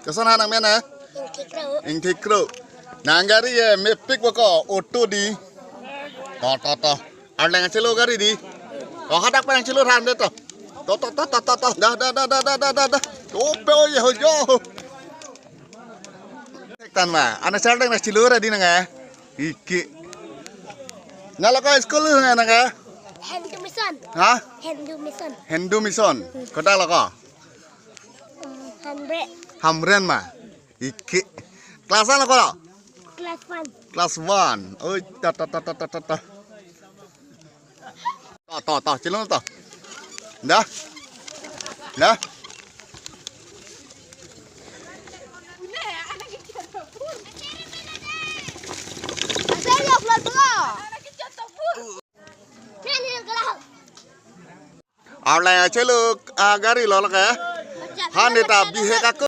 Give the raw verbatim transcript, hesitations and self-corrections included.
Koson ha nangmen eh? Ingthik Kro. Ingthik Kro. Nang gari eh, mepik boko, auto di. To, to, to. Arleng achelo gari di. Oh, hadak pa nangchelo ran de to. To, to, to, to, to, to. Dah, dah, dah. To pe o ye ho jo. Tan ma. Ana sar dang nangchelo ra di nang eh. Iki. Nalo ko school nang eh nang eh? Hindu Mission. Ha? Hindu Mission. Hindu Mission. Kodak lo ko? Hmm, Hamren. Hamren ma. Iki. Class ano ko? Class one. Class one. Oi, ta, ta, ta. To, to, to, chelo to. Dah. Dah. Arleng achelo, ah, gari lo lake. Han neta bihek ako.